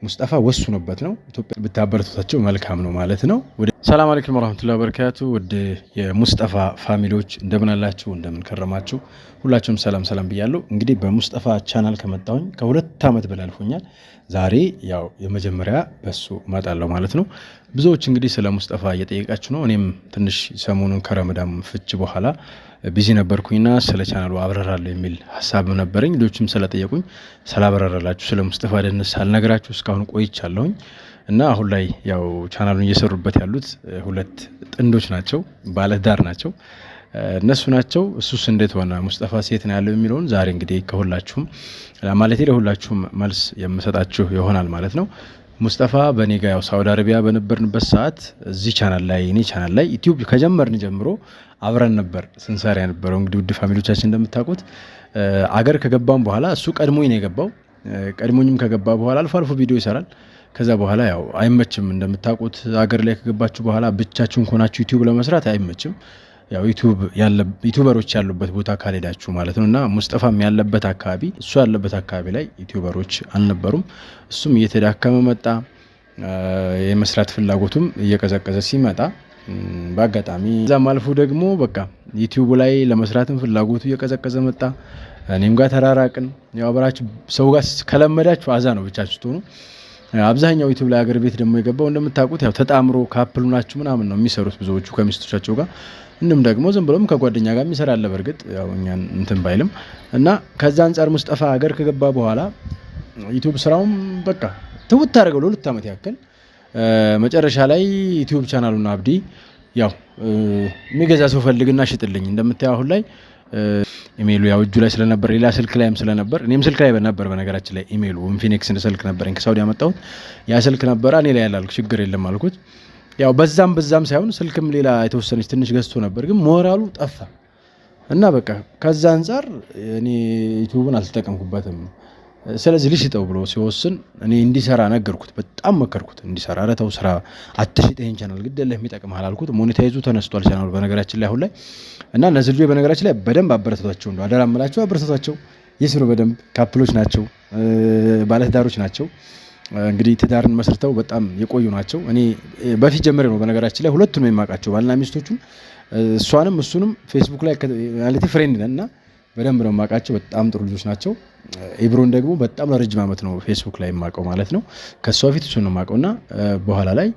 ሙስጠፋ ወስኖበት ነው። ኢትዮጵያ ብታበረታታቸው መልካም ነው ማለት ነው። ሰላም አለይኩም ወራህመቱላሂ ወበረካቱ። ውድ የሙስጠፋ family ዎች እንደምን አላችሁ? እንደምን ከረማችሁ? ሁላችሁም ሰላም ሰላም ብያለሁ። እንግዲህ በሙስጠፋ ቻናል ከመጣሁኝ ከ2 ዓመት በላይ አልፎኛል። ዛሬ ያው የመጀመሪያ በሱ እመጣለሁ ማለት ነው። ብዙዎች እንግዲህ ስለ ሙስጠፋ እየጠየቃችሁ ነው። እኔም ትንሽ ሰሞኑን ከረመዳን ፍች በኋላ busy ነበርኩኝና ስለ ቻናሉ አብራራለሁ የሚል ሀሳብ ነበረኝ። ሌሎችም ስለጠየቁኝ ስላብራራላችሁ ስለ ሙስጠፋ ደህንነት ሳልነግራችሁ እስካሁን ቆይቻለሁኝ። እና አሁን ላይ ያው ቻናሉን እየሰሩበት ያሉት ሁለት ጥንዶች ናቸው፣ ባለትዳር ናቸው፣ እነሱ ናቸው። እሱስ እንዴት ሆነ፣ ሙስጠፋ ሴት ነው ያለው የሚለውን ዛሬ እንግዲህ ከሁላችሁም ማለት ለሁላችሁም መልስ የምሰጣችሁ ይሆናል ማለት ነው። ሙስጠፋ በእኔ ጋ ያው ሳውዲ አረቢያ በነበርንበት ሰዓት እዚህ ቻናል ላይ፣ እኔ ቻናል ላይ ዩቲዩብ ከጀመርን ጀምሮ አብረን ነበር ስንሰራ የነበረው። እንግዲህ ውድ family ዎቻችን እንደምታውቁት አገር ከገባም በኋላ እሱ ቀድሞኝ ነው የገባው። ቀድሞኝም ከገባ በኋላ አልፎ አልፎ ቪዲዮ ይሰራል። ከዛ በኋላ ያው አይመችም። እንደምታውቁት አገር ላይ ከገባችሁ በኋላ ብቻችሁን ከሆናችሁ ዩቲዩብ ለመስራት አይመችም። ያው YouTuber ኦች ያሉበት ቦታ ካልሄዳችሁ ማለት ነው። እና ሙስጠፋም ያለበት አካባቢ፣ እሱ ያለበት አካባቢ ላይ YouTuber ኦች አልነበሩም። እሱም እየተዳከመ መጣ። የመስራት ፍላጎቱም እየቀዘቀዘ ሲመጣ በአጋጣሚ እዛም አልፎ ደግሞ በቃ ዩቲዩቡ ላይ ለመስራትም ፍላጎቱ እየቀዘቀዘ መጣ። እኔም ጋር ተራራቅን። ያው አብራችሁ ሰው ጋር ከለመዳችሁ አዛ ነው ብቻችሁ ትሆኑ። አብዛኛው ዩቲዩብ ላይ ሀገር ቤት ደግሞ የገባው እንደምታውቁት ያው ተጣምሮ couple ናችሁ ምናምን ነው የሚሰሩት ብዙዎቹ ከሚስቶቻቸው ጋር፣ እንዲሁም ደግሞ ዝም ብሎም ከጓደኛ ጋር የሚሰራ አለ። በእርግጥ ያው እኛን እንትን ባይልም እና ከዛ አንጻር ሙስጠፋ ሀገር ከገባ በኋላ ዩቲዩብ ስራውም በቃ ትውት አደረገው ለ2 ዓመት ያክል። መጨረሻ ላይ ዩቲዩብ ቻናሉን አብዲ ያው የሚገዛ ሰው ፈልግና ሽጥልኝ። እንደምታየው አሁን ላይ ኢሜይሉ ያው እጁ ላይ ስለነበር፣ ሌላ ስልክ ላይም ስለነበር፣ እኔም ስልክ ላይ ነበር። በነገራችን ላይ ኢሜይሉ ኢንፊኒክስ ስልክ ነበረኝ ከሳውዲ ያመጣሁት፣ ያ ስልክ ነበረ እኔ ላይ ያላልኩ ችግር የለም አልኩት። ያው በዛም በዛም ሳይሆን ስልክም ሌላ የተወሰነች ትንሽ ገዝቶ ነበር፣ ግን ሞራሉ ጠፋ እና በቃ ከዛ አንጻር እኔ ዩቲዩብን አልተጠቀምኩበትም። ስለዚህ ልሽጠው ብሎ ሲወስን እኔ እንዲሰራ ነገርኩት። በጣም መከርኩት እንዲሰራ። ኧረ ተው ስራ፣ አትሽጥ ይሄን ቻናል፣ ግድ የለህም ይጠቅምሃል አልኩት። Monetize ኡ ተነስቷል ቻናሉ በነገራችን ላይ አሁን ላይ። እና እነዚህ ልጆች በነገራችን ላይ በደንብ አበረታቷቸው፣ እንደው አደራ እምላቸው አበረታቷቸው፣ ይስሩ በደንብ። Couple ኦች ናቸው፣ ባለትዳሮች ናቸው። እንግዲህ ትዳርን መስርተው በጣም የቆዩ ናቸው። እኔ በፊት ጀምሬ ነው በነገራችን ላይ ሁለቱንም የማውቃቸው ባልና ሚስቶቹን፣ እሷንም እሱንም ፌስቡክ ላይ ማለት friend ነን እና በደንብ ነው የማውቃቸው። በጣም ጥሩ ልጆች ናቸው። ኢብሮን ደግሞ በጣም ለረጅም ዓመት ነው ፌስቡክ ላይ የማውቀው ማለት ነው። ከእሷ በፊት እሱን ነው የማውቀው እና በኋላ ላይ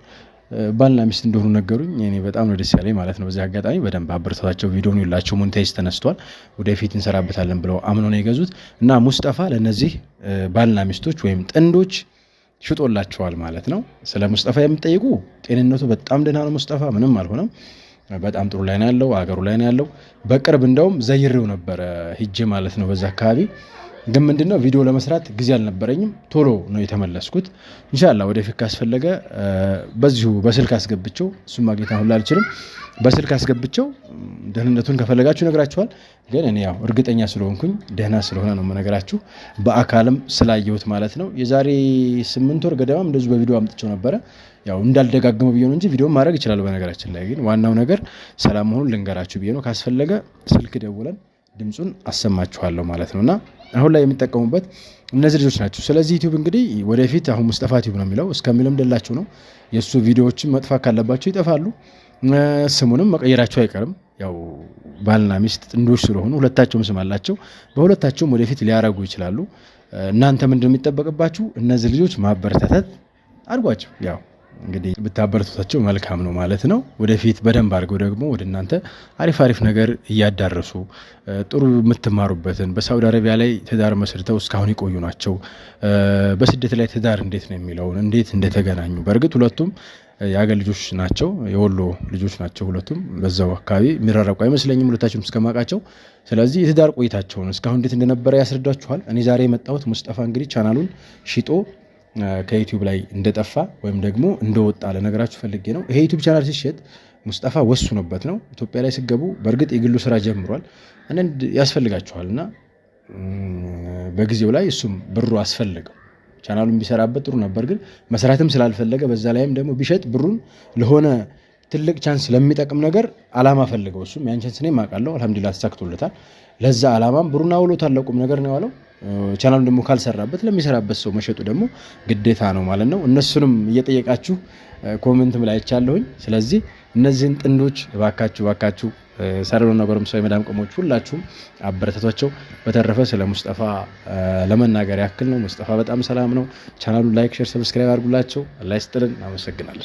ባልና ሚስት እንደሆኑ ነገሩኝ። እኔ በጣም ነው ደስ ያለኝ ማለት ነው። በዚህ አጋጣሚ በደንብ አበረታታቸው። ቪዲዮን ይላቸው monetize ተነስቷል፣ ወደፊት እንሰራበታለን ብለው አምነው ነው የገዙት እና ሙስጠፋ ለእነዚህ ባልና ሚስቶች ወይም ጥንዶች ሽጦላቸዋል ማለት ነው። ስለ ሙስጠፋ የምትጠይቁ ጤንነቱ በጣም ደህና ነው። ሙስጠፋ ምንም አልሆነም። በጣም ጥሩ ላይ ነው ያለው፣ አገሩ ላይ ነው ያለው። በቅርብ እንደውም ዘይሬው ነበረ ሂጄ ማለት ነው በዛ አካባቢ፣ ግን ምንድነው ቪዲዮ ለመስራት ጊዜ አልነበረኝም። ቶሎ ነው የተመለስኩት። ኢንሻላህ ወደፊት ካስፈለገ በዚሁ በስልክ አስገብቸው፣ እሱን ማግኘት አሁን አልችልም። በስልክ አስገብቸው ደህንነቱን ከፈለጋችሁ ነግራችኋል። ግን እኔ ያው እርግጠኛ ስለሆንኩኝ ደህና ስለሆነ ነው የምነግራችሁ፣ በአካልም ስላየሁት ማለት ነው። የዛሬ 8 ወር ገደማም እንደዚሁ በቪዲዮ አምጥቸው ነበረ። ያው እንዳልደጋግመው ብዬ ነው እንጂ ቪዲዮ ማድረግ ይችላል። በነገራችን ላይ ግን ዋናው ነገር ሰላም መሆኑን ልንገራችሁ ብዬ ነው። ካስፈለገ ስልክ ደውለን ድምፁን አሰማችኋለሁ ማለት ነው። እና አሁን ላይ የሚጠቀሙበት እነዚህ ልጆች ናቸው። ስለዚህ ዩቲዩብ እንግዲህ ወደፊት አሁን ሙስጠፋ ቲዩብ ነው የሚለው እስከሚልም ደላቸው ነው። የእሱ ቪዲዮዎችን መጥፋት ካለባቸው ይጠፋሉ። ስሙንም መቀየራቸው አይቀርም። ያው ባልና ሚስት ጥንዶች ስለሆኑ ሁለታቸውም ስም አላቸው። በሁለታቸውም ወደፊት ሊያረጉ ይችላሉ። እናንተ ምንድን ነው የሚጠበቅባችሁ? እነዚህ ልጆች ማበረታታት አድርጓቸው። ያው እንግዲህ ብታበረታታቸው መልካም ነው ማለት ነው። ወደፊት በደንብ አድርገው ደግሞ ወደ እናንተ አሪፍ አሪፍ ነገር እያዳረሱ ጥሩ የምትማሩበትን፣ በሳውዲ አረቢያ ላይ ትዳር መስርተው እስካሁን የቆዩ ናቸው። በስደት ላይ ትዳር እንዴት ነው የሚለውን፣ እንዴት እንደተገናኙ፣ በእርግጥ ሁለቱም የአገር ልጆች ናቸው፣ የወሎ ልጆች ናቸው። ሁለቱም በዛው አካባቢ የሚራራቁ አይመስለኝም ሁለታቸውም እስከማውቃቸው። ስለዚህ የትዳር ቆይታቸውን እስካሁን እንዴት እንደነበረ ያስረዳችኋል። እኔ ዛሬ የመጣሁት ሙስጠፋ እንግዲህ ቻናሉን ሽጦ ከዩቲዩብ ላይ እንደጠፋ ወይም ደግሞ እንደወጣ ለነገራችሁ ፈልጌ ነው። ይሄ ዩቲዩብ ቻናል ሲሸጥ ሙስጠፋ ወስኖበት ነው። ኢትዮጵያ ላይ ስገቡ በእርግጥ የግሉ ስራ ጀምሯል። አንዳንድ ያስፈልጋችኋል እና በጊዜው ላይ እሱም ብሩ አስፈልገው ቻናሉን ቢሰራበት ጥሩ ነበር። ግን መስራትም ስላልፈለገ በዛ ላይም ደግሞ ቢሸጥ ብሩን ለሆነ ትልቅ chance ለሚጠቅም ነገር አላማ ፈልገው እሱም ያን chance እኔም አውቃለሁ። አልሐምዱሊላህ ተሳክቶለታል። ለዛ አላማም ብሩን አውሎታል። ለቁም ነገር ነው ያዋለው። ቻናሉን ደግሞ ካልሰራበት ለሚሰራበት ሰው መሸጡ ደግሞ ግዴታ ነው ማለት ነው። እነሱንም እየጠየቃችሁ comment ም ላይ አይቻለሁኝ። ስለዚህ እነዚህን ጥንዶች እባካችሁ እባካችሁ ሰረሉና ጎረምሳው የመዳም ቅመሞች ሁላችሁም አበረታቷቸው። በተረፈ ስለ ሙስጠፋ ለመናገር ያክል ነው። ሙስጠፋ በጣም ሰላም ነው። ቻናሉን like፣ share፣ subscribe አድርጉላቸው። አላህ ይስጥልን። አመሰግናለን።